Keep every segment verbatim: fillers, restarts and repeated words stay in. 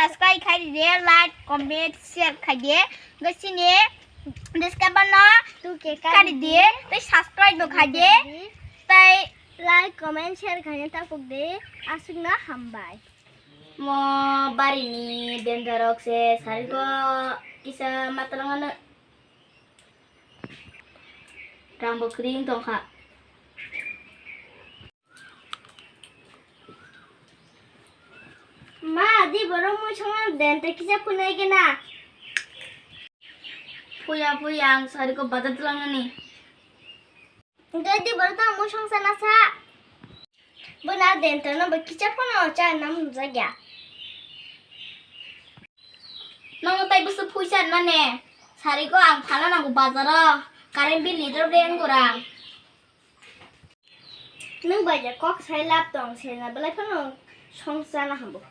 Subscribe khai di, like, comment, share khai di. Gosini description no tu ke khai di, tei subscribe bo khai di. Tei like, comment, share khai ta puk di. Aswk no hambai. Mo bari ni dendorok se sari ko kisa matwlwng ano. Rang bo kring tongkha. Ma, di borok mui songna den tei kisa phunai gena. Phuya, phuya, ang sari ko bazar twlangnani. Hwnkhe di borok tang mui songsa nasa. Bwna den tono bo kisa phano cha nam jakya. Nono tai bwswk phuisa nane. Sari ko ang thana nango bazaro. Current bill ni rok reng gora. Nwng bai je kok sai lab tong se na belai phano songsa na hambo.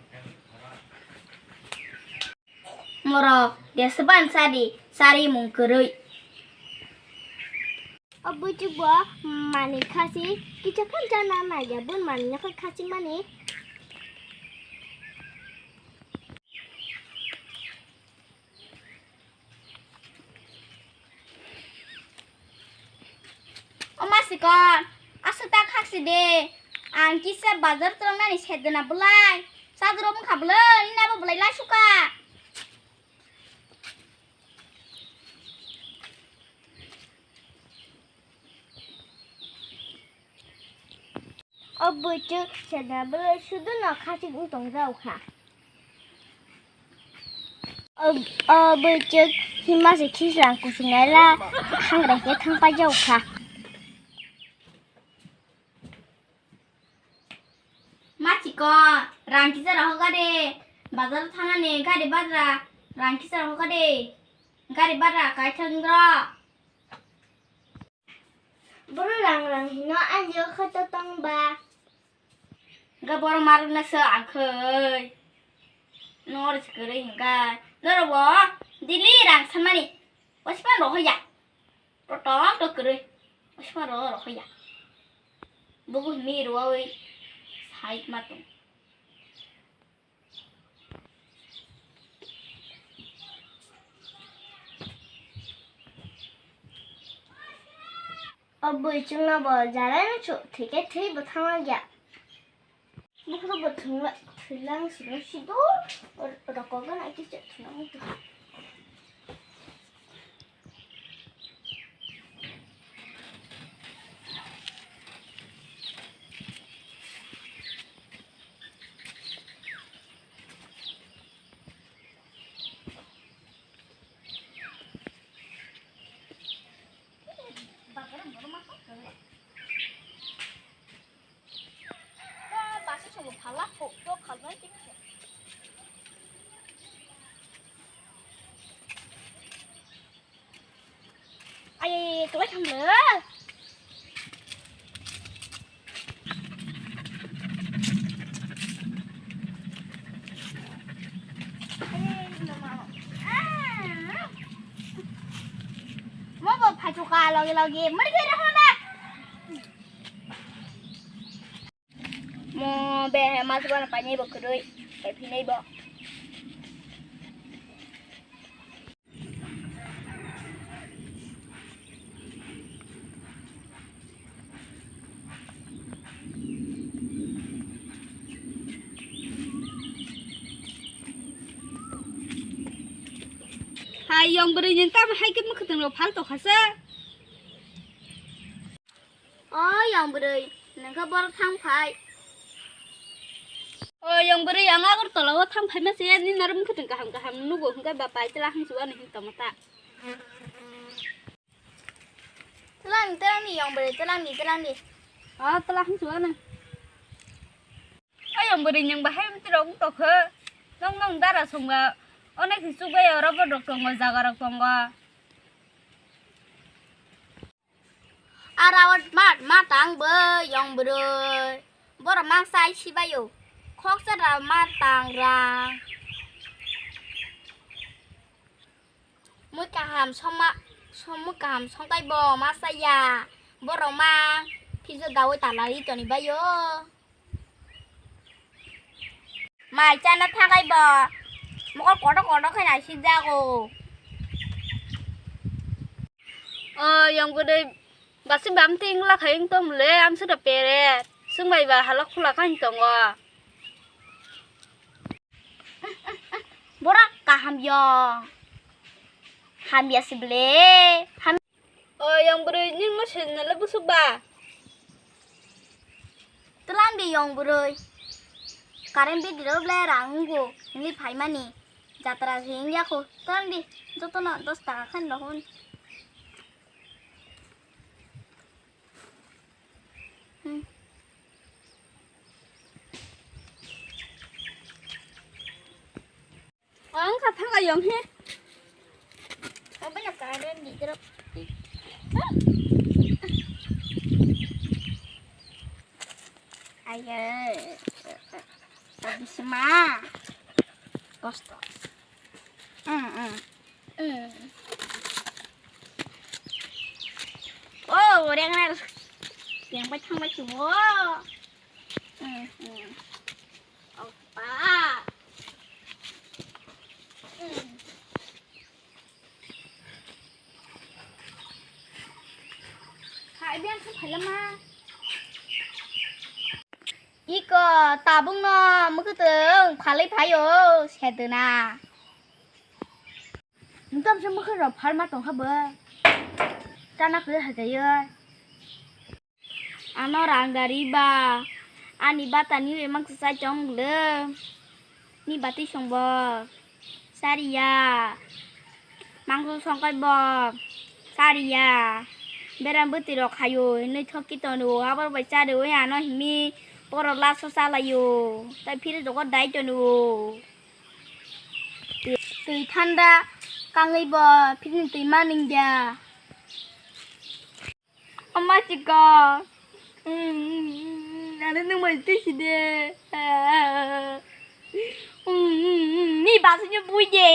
Morok, desa ban sari, sari mung kwrwi. O buchuk bo manwi khasi, kicha phano chana naiya, bun manwi nokha khasi mani. O masikon, aswk ta khaksi de. Ang kisa bazar twlangnani sedona bwlai. Chadoro wngkha bwlai, nabo bwlai laisuka. O buchuk sedona bwlai sudu no khachik wng tong jao kha. O, o buchuk hima se khislang kusung nai la hangra khe thang pai jao kha. Machiko, rang kisa rohor gade, bazar thangnani gari badra, rang kisa rohor gade, gari badra kai thang dro. Boro rang rang hino ani o khato tong ba. Ga boro maruk na sa akhoi. Nor se kwrwi hinga. Noro bo dili rang samani. Ospa rohoya. Protok to kwrwi. Ospa ro rohoya. Bugu himi ruwi side matung. O bui chwngno bo jarai no chu thwikhe thwi bo thangna ya. Bukhuk bo thwngla-, thwilang sino sido rokogana kisa thwlang. Ai, ai, ai, kwlai thang le. Mo bo phai chuka logi logi, mari khe rehona. Mo be mas gana pani bo kwrwi, kai phinai bo. Hai, yong bwrwi ni tamo hai khe mwkhwtwng rok phal tongkha se. O yong bwrwi, nokha borok thang phai. O yong bwrwi, ang Agartala o thang phai ma se, nini aro mwkhwtwng kaham kaham nugo hwnkhe ba pai tla hwnsugo ani hwn tongma ta. Twlang ni, twlang ni yong bwrwi, twlang ni, twlang ni. O twlang hwnsugo ani. O yong bwrwi, nwng bahai mtwi rok wng tongkha. Nwng, nwng dara songba, onek hisuk bai oro borok tongo, jaga rok tongo. Aro ma, ma tang bo yong bwrwi. Borok ma sai sibaio. Khoksa da ma tang rang. Mui kaham songma, song-, mui kaham songkai bo ma saya. Borok ma phijo dawi talai toni baio. Mai chana thakai bo. Mokol kotor kotor khe naisik jago. O yong bwrwi basi bam ting la khai wng tong le am sura pere. Swng bai ba halok khula khai tongo. Borak kaham yong. Hamya si ble. Ham- O yong bwrwi, nini mo sejna le busuk ba? Twlang di yong bwrwi. Current bill rok le rang wngo, nini phaimani. Jatra se wngya kho. Twlang di, jotono dos taka khan rw hwn. Hmm. Ang kha thang ayong he. Abana karen di dro. Ayo. Abisma. Kosto. Mm, mm. Mm. Oh, orang nang. Yang pai thang pai chumo. Mm, mm. Opa. Mm. Hai, biang khe phailama. Iko, tabukno mwkhwtwng phalwi phaio, sedwna. Nwng tamsa mwkhwrok phalma tongkha bo. Chana khe hakaiyo. Ano rang dari ba, ani batani bai mangsa chai tong le, ni bati song bo, sariya, mangso song kai bo, sariya, beram bwtwi rok hayo, hinwi thok ki tono, abor bai chari oi ano himi, poro laso chalayo, tai phiri rok dai tono, twi thanda kangwi bo, phiri twi maning ya. Ama chikon. Ani nwng bai twi si de. Ni basi ni bui de.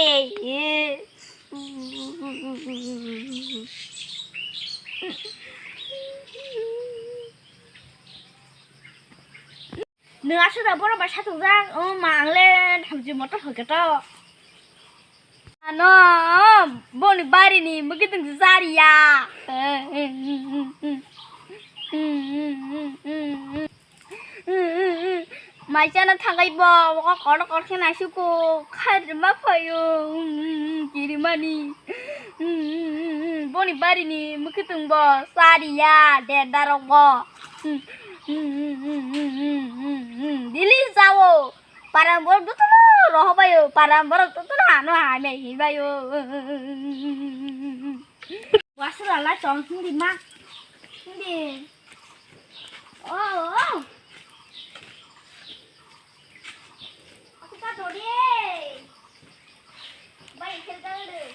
Nwng aswk da borok bai satungjak, o ma ang le thamchi motor hoi khe to. Ano boni bari ni mwkhwtwng chariya. Mai chana thangai bo, o kotor kotor khe naisiko khairima phaio, kirimani. Boni bari ni mwkhwtwng bo chariya, deda rok bo. Dili jao. Param borok jotono rohobaio, param borok jotono ano hamya hinbaio. Wasura la chong hindi ma. Hindi. Oh, oh. Aku tak dode. Baik, kita dulu.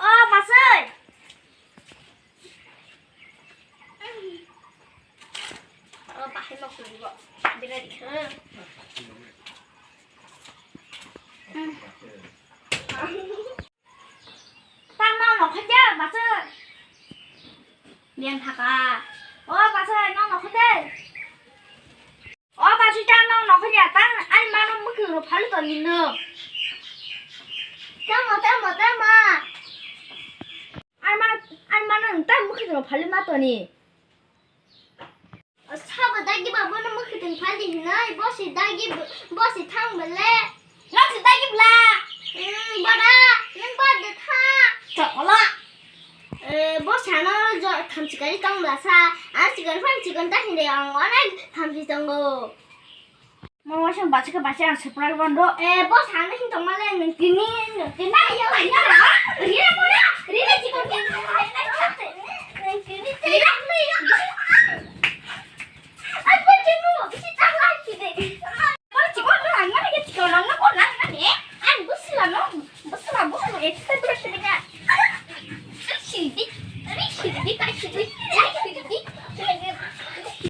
O masai. O bahai ma kuri bo. Bera di. Tang no no khanja bachai. Lian thaka. O bachai no no khanja. O bachai tang no no khanja tang ani mano mukhi ro phalu to nino. Tamo tamo tamo. Ani ma ani mano tang mukhi ro phalu ma to ni. Sabo dagi ba bono mwkhwtwng phaldi hinwi, bosi dagi, bosi thang bele. Nokse dagi bla. Hmm, bada, nang bada tha. Chokolo. Eh, bosi ano jo thamchi kari tong bla sa. Ano chikon phan chikon ta hinde ang onek thamchi tongo. Mo wasang bachika bacha ang surprise bondo. Eh, bosi ano hin tong male nang tini, nang tini. Ayo, ayo. Rina boda, rina chikon. Rina, rina.